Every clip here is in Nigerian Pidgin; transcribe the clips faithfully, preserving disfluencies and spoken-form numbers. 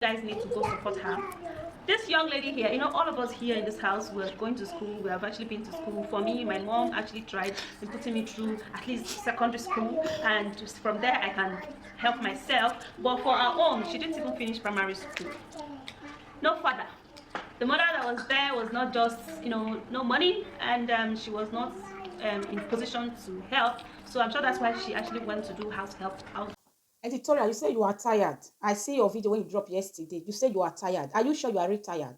guys need to go support her. This young lady here, you know, all of us here in this house, we're going to school. We have actually been to school. For me, my mom actually tried in putting me through at least secondary school, and just from there I can help myself. But for our own, she didn't even finish primary school. No father. The mother that was there was not just, you know, no money, and um, she was not um, in position to help. So I'm sure that's why she actually went to do house help out. Editorial, you say you are tired. I see your video when you dropped yesterday. You say you are tired. Are you sure you are really tired?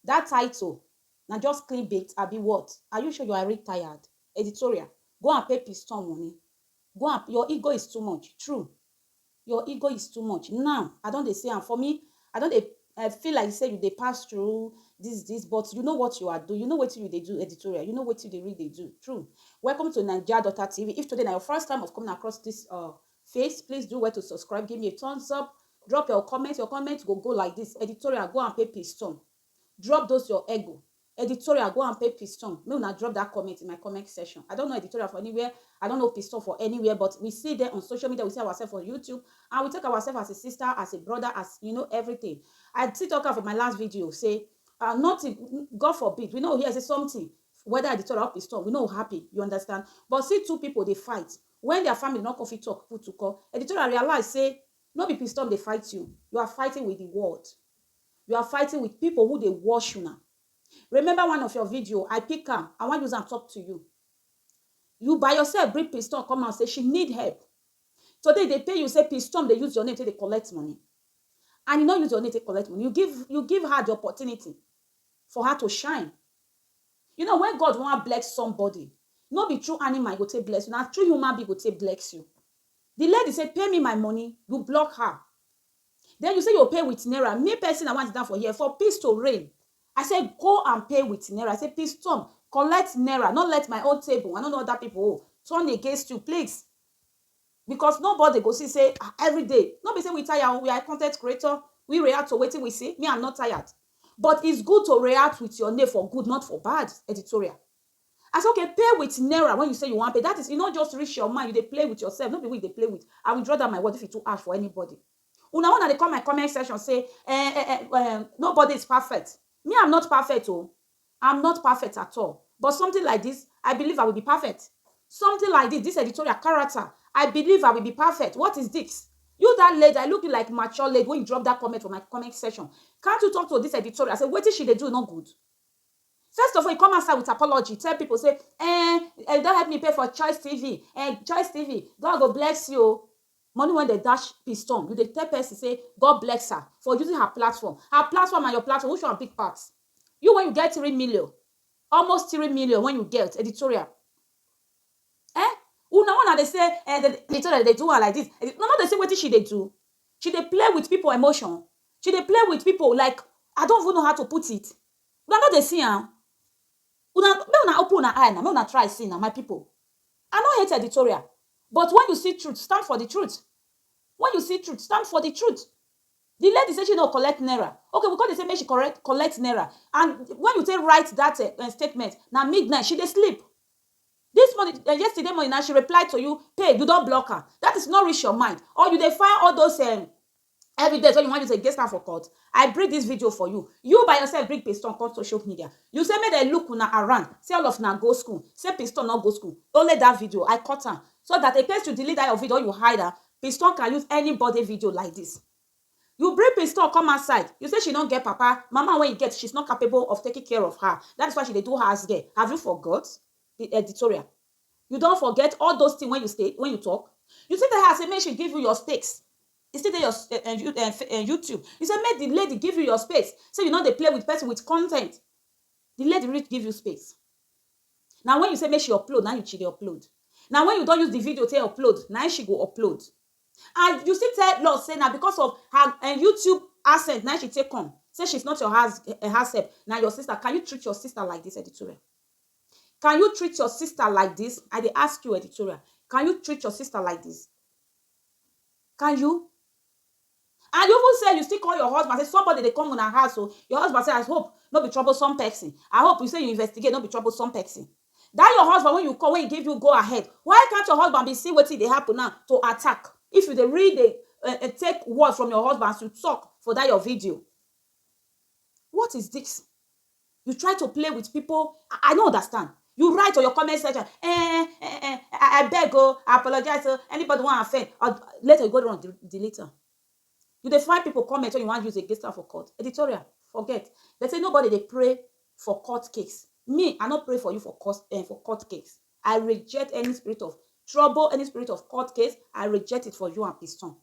That title, now just clickbait, abi what? Are you sure you are really tired? Editorial, go and pay Piston money. Go and, your ego is too much. True. Your ego is too much. Now, I don't dey say am for me. I don't dey I feel like say you dey pass through this, this, but you know what you are doing. You know what you dey do, editorial. You know what you dey really dey do. True. Welcome to Naija Daughter T V. If today na your first time of coming across this uh face, please do well to subscribe. Give me a thumbs up. Drop your comment. Your comment go go like this. Editorial, go and pay Piston. Drop those your ego. Editorial, go and pay Piston. Make una drop that comment in my comment section. I don't know editorial for anywhere. I don't know Piston for anywhere, but we see them on social media. We see ourselves on YouTube, and we take ourselves as a sister, as a brother, as you know everything. I still talk am for my last video. Say, uh, nothing. God forbid. We know here say something. Whether editorial or Piston, we no happy. You understand? But see two people dey fight. When their family no come fit talk, put to call. Editorial realize say no be Piston dey fight you. You are fighting with the world. You are fighting with people who dey wash una. Remember one of your video, I pick am, I wan use am talk to you. You by yourself bring Piston come out say she need help. Today they pay you say Piston dey use your name take dey collect money. And you no use your name take collect money. You give you give her the opportunity for her to shine. You know when God wan bless somebody, no be through animal e go take bless you, na through human being go take bless you. The lady say pay me my money, you block her. Then you say you pay with naira. Me person I want down for here for peace to reign. I say go and pay with naira. I say Piston, collect naira, not let my own table and all other people oh, turn against you, please. Because nobody go see say ah, every day. No be say we tire, we are content creator. We react to wetin we see. Me, I'm not tired. But it's good to react with your name for good, not for bad. Editorial. I say okay, pay with naira when you say you wan pay. That is, e no just reach your mind. You dey play with yourself, no be who you dey play with. I will draw down my word if e too hard for anybody. Una una dey come my comment section say eh, eh, eh, eh, nobody is perfect. Me, I'm not perfect oh. I'm not perfect at all. But something like this, I believe I will be perfect. Something like this, this editorial character, I believe I will be perfect. What is this? You that lady, I look you like mature lady when you drop that comment for my comment section. Can't you talk to this editorial? Say wetin she dey do no good. First of all, you come outside with apology, tell people say, eh, eh, don't help me pay for Choice T V, eh, Choice T V, God go bless you. Money when they dash Piston, you dey tell person say God bless her for using her platform. Her platform and your platform, which one big part? You when you get three million, almost three million when you get editorial. Eh? Una una dey say eh, the editorial dey do her like this. Eh, no, no, dey say wetin she dey do. She dey play with people emotion. She dey play with people like I don't even know how to put it. Una no dey see am. Una make una open una eye na, make una try see na, my people. I no hate editorial, but when you see truth, stand for the truth. When you see truth, stand for the truth. The lady say she no collect naira. Okay, we come dey say make she correct collect naira. And when you take write that uh, uh, statement, na midnight she dey sleep. This morning, uh, yesterday morning, now she reply to you, pay, you don block her. That is not reach your mind. Or you dey find all those um, evidence wey you wan use against am for court. I bring this video for you. You by yourself bring Piston come social media. You say make dem look una around, say all of una go school, say Piston no go school. Only that video, I cut am. So that in case you delete that your video, you hide am, Piston can use anybody video like this. You bring Piston come outside. You say she no get papa. Mama when you get, she's not capable of taking care of her. That is why she dey do her as girl. Have you forgot? The editorial. You don't forget all those things when you stay, when you talk. You say to her, say, make she give you your space. You still dey your uh, uh, YouTube. You say, make the lady give you your space. Say you know they play with person with content. The lady reach give you space. Now when you say make she upload, now you she dey upload. Now when you don't use the video to upload, now she go upload. And you still tell us say now because of her and YouTube accent, now she take come. Say she's not your house uh, herself. Now your sister, can you treat your sister like this, editorial? Can you treat your sister like this? I dey ask you, editorial. Can you treat your sister like this? Can you? And you even say you still call your husband, say somebody dey come una house o. Your husband say, I hope no be troublesome person. I hope you say you investigate, no be troublesome person. That your husband when you call, when he give you go ahead, why can't your husband be see wetin dey happen now to attack? If you dey really dey uh, uh, take word from your husband as you talk, for that your video. What is this? You try to play with people. I, I don't understand. You write on your comment section, eh, eh, eh, I, I beg, oh, I apologize, oh, anybody want offend, or later you go run de- delete am. You dey find people comment wey you wan use against am for court. Editorial, forget. They say nobody dey pray for court case. Me, I no pray for you for court, eh, for court case. I reject any spirit of trouble, any spirit of court case. I reject it for you and Piston.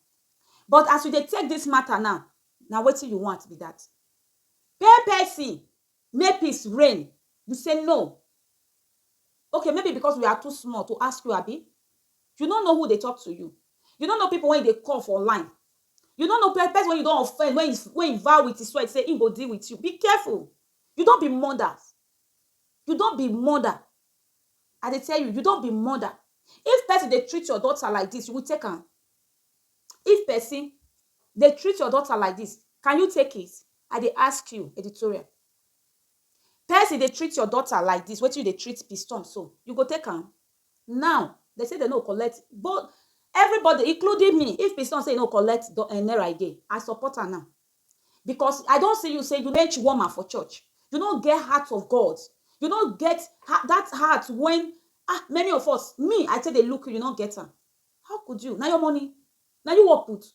But as you dey take this matter now, na wetin you want be that. Pay person, make peace reign. You say no. Okay, maybe because we are too small to ask you, abi? You no know who dey talk to you. You no know people wey dey call for line. You no know pe- person wey you don offend, when he, when he vow with his sweat, say he go deal with you. Be careful. You don be mother. You don be mother. I dey tell you, you don be mother. If person dey treat your daughter like this, you will take am. If person dey treat your daughter like this, can you take it? I dey ask you, editorial. Person dey treat your daughter like this, wetin you dey treat Piston so, you go take am? Now, they say they no collect, but everybody, including me, if Piston say no collect do- eh, naira again, I support am now. Because I don see you say you bench woman for church. You no get heart of God. You no get ha- that heart when, ah, many of us, me, I take dey look you, you no get am. How could you? Na your money. Na you work put.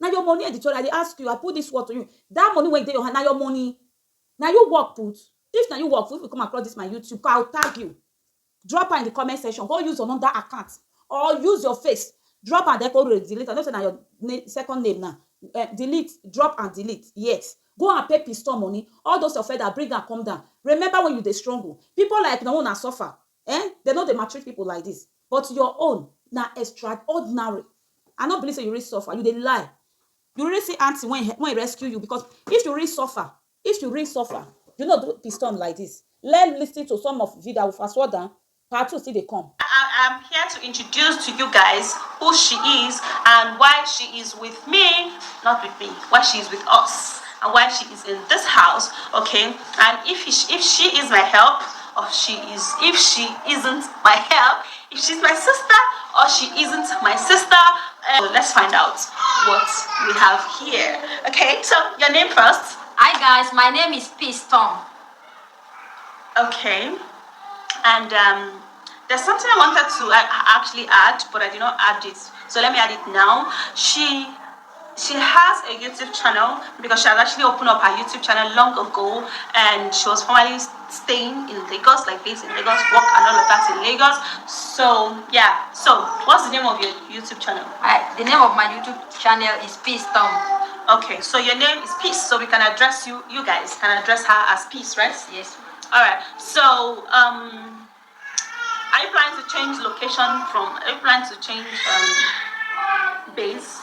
Na your money, editorial. I dey ask you, I put this word to you. That money wey dey your hand, na your money. Na you work put. If na you work put, if you come across this my YouTube, I'll tag you. Drop am in the comment section. Go use another account or use your face. Drop am, then go re- delete. I know say na your na- second name now. Eh, delete, drop and delete. Yes. Go and pay Piston money. All those offender, bring am come down. Remember when you dey struggle. People like na una suffer. Eh? They no dey maltreat people like this. But your own na extraordinary. I no believe say you really suffer. You dey lie. You really see auntie when he, when he rescue you, because if you really suffer, if you really suffer, you no do Piston like this. Let's listen to some of the video. I will fast forward down. Part two still dey come. I am here to introduce to you guys who she is and why she is with me, not with me, why she is with us and why she is in this house, okay? And if she, if she is my help, or she is, if she isn't my help, if she's my sister or she isn't my sister, uh, let's find out what we have here. Okay, so your name first. Hi guys, my name is Peace Tom. Okay, and um, there's something I wanted to uh, actually add, but I did not add it. So let me add it now. She she has a YouTube channel because she has actually opened up her YouTube channel long ago, and she was formerly staying in Lagos, like based in Lagos, work and all of that in Lagos. So yeah. So what's the name of your YouTube channel? I, the name of my YouTube channel is Peace Tom. Okay, so your name is Peace, so we can address you. You guys can address her as Peace, right? Yes. All right. So um, are you planning to change location from? Are you planning to change um, base?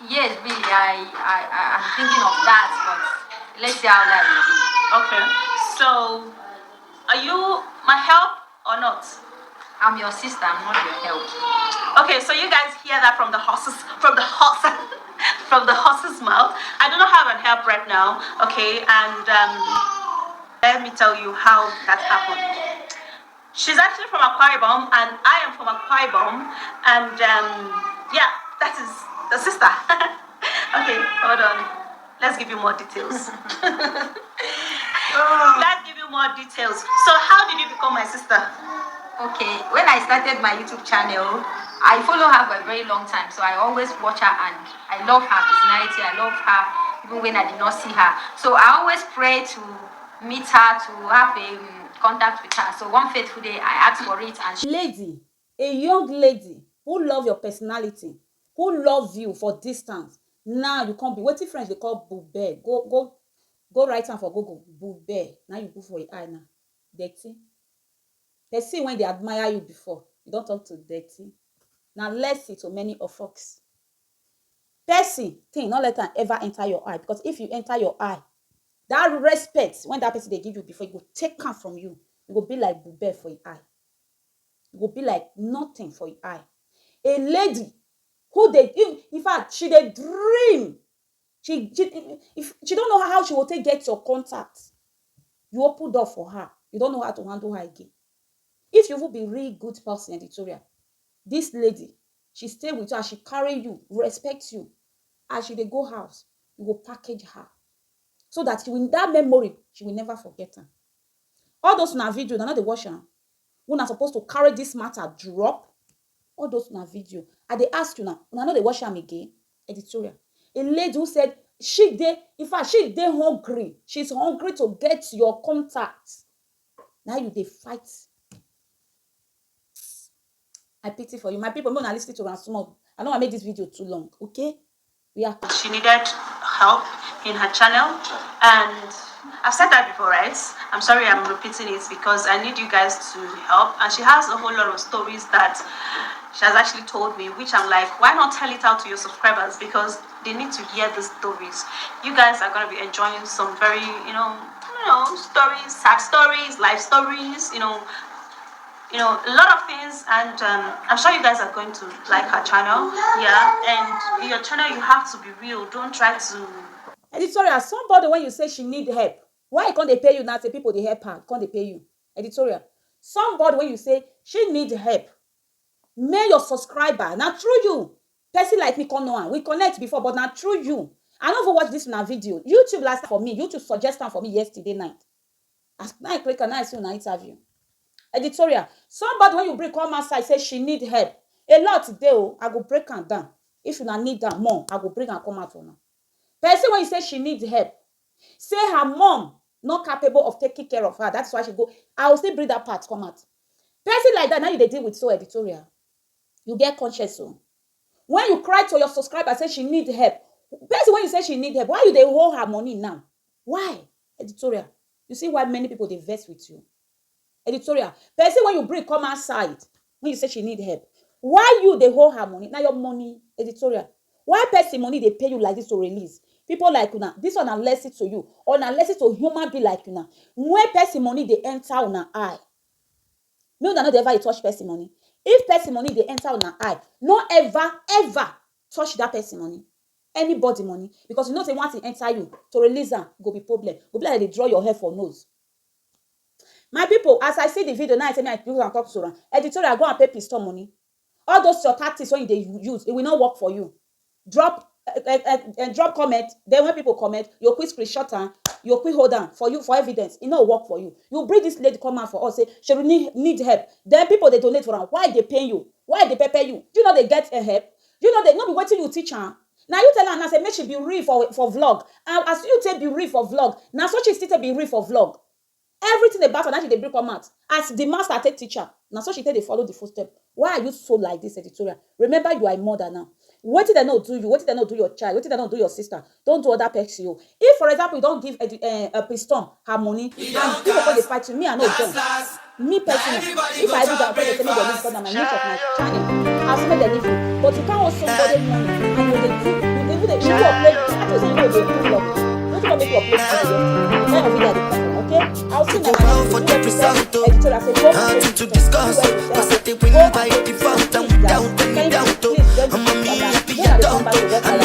Yes, really. I, I, I am thinking of that, but let's see how that will be. Okay. So, are you my help or not? I'm your sister. I'm not your help. Okay, so you guys hear that from the horses, from the horse, from the horse's mouth. I do not have an help right now. Okay, and um, let me tell you how that happened. She's actually from Akwa Ibom, and I am from Akwa Ibom, and um, yeah, that is the sister. Okay, hold on. Let's give you more details. Let's give you more details. So, how did you become my sister? Okay, when I started my YouTube channel, I follow her for a very long time, so I always watch her and I love her personality. I love her even when I did not see her. So I always pray to meet her, to have a um, contact with her. So one fateful day, I asked for it and she Lady, a young lady who love your personality, who love you for distance, now you come be wetin French dey call bube. Go go go write am for Google. Bube. Now you put for your eye now. Dirty. Person when they admire you before, you don't talk to dirty. Now lesson to many of us. Person thing, not let am ever enter your eye, because if you enter your eye, that respect when that person they give you before, it go take am from you. It go be like bube for your eye. It go be like nothing for your eye. A lady who they, in, in fact, she they dream. She, she, if she don't know how she will take get your contact. You open door for her. You don't know how to handle her again. If you will be real good person, editorial, this lady, she stay with you as she carry you, respect you, as she dey go house. You go package her so that she will, that memory, she will never forget am. All those una video, una no dey watch am. Una suppose to carry this matter drop. All those una video, I dey ask una, una no dey watch am again? Editorial. A lady who said she dey, in fact, she dey hungry. She's hungry to get your contact. Now you dey fight. I pity for you. My people, make una listen to am small. I no wan make this video too long, okay? We are She needed help in her channel, and I've said that before, right? I'm sorry I'm repeating it because I need you guys to help. And she has a whole lot of stories that she has actually told me, which I'm like, why not tell it out to your subscribers? Because they need to hear the stories. You guys are going to be enjoying some very, you know, I don't know, stories, sad stories, life stories, you know, you know, a lot of things. And um, I'm sure you guys are going to like her channel. Yeah, and in your channel, you have to be real. Don't try to Editorial. Somebody, when you say she need help, why e come dey pay you now? Say people dey help her, come dey pay you. Editorial. Somebody, when you say she need help, may your subscriber, na through you, person like me come know am. We connect before, but na through you. I no even watch this una video. YouTube last for me. YouTube suggest am for me yesterday night. As I click am, now I see una interview. Editorial. Somebody, when you bring come outside, say she need help. A lot dey o, I go break am down. If una need am more, I go bring am come out for una. Person, when you say she need help, say her mom not capable of taking care of her. That's why she go. I will still bring that part come out. Person like that, now you dey deal with so? Editorial. You get conscience o. When you cry to your subscriber, say she need help. Person, when you say she need help, why you dey hold her money now? Why? Editorial. You see why many people dey vex with you. Editorial. Person, when you bring come outside, when you say she need help, why you dey hold her money? Na your money. Editorial. Why person money dey pay you like this to release? People like una, this one na lesson to you, or na lesson to human being like una. When person money dey enter una eye, make una no dey ever dey touch person money. If person money dey enter una eye, no ever, ever touch that person money. Anybody money, because you know say once e enter you, to release am go be problem. Go be like dem dey draw your hair for nose. My people, as I see the video now, I say me I use am talk to am. Editorial, go and pay piston money. All those your tactics when you dey use, it will not work for you. Drop, uh, uh, uh, uh, drop comment. Then when people comment, you quick screenshot am, you quick hold am for you for evidence. E no work for you. You bring this lady come out for us, say she really need, need help. Then people dey donate for am. Why dey pain you? Why dey pepper you? You no dey get a help. You no dey, no be wetin you teach am. Na you tell am now say make she be real for for vlog. And as you take be real for vlog, na so she still take be real for vlog. Everything about her, na she dey bring come out. As the master take teach her, na so she take dey follow the footstep. Why are you so like this, Editorial? Remember, you are a mother now. Wetin dem no do you, wetin dem no do your child, wetin dem no do your sister, don't do other person o. If, for example, you don give edu- eh, a piston her money, and people come dey fight you, me I no join. Me personally, if I do that, person say make dem leave because na my niche of my channel. I say make dem leave you. But you can't owe somebody money and you dey do, you dey even dey, you dey play. I think say you no dey do vlog. Wetin come make you upload video? Where your video dey come from? Okay? I'll see my Bow for the result, oh. Nothing to discuss. Pass it, they win by default. I'm down, when you doubt, oh. I'm a me happy adult, oh. And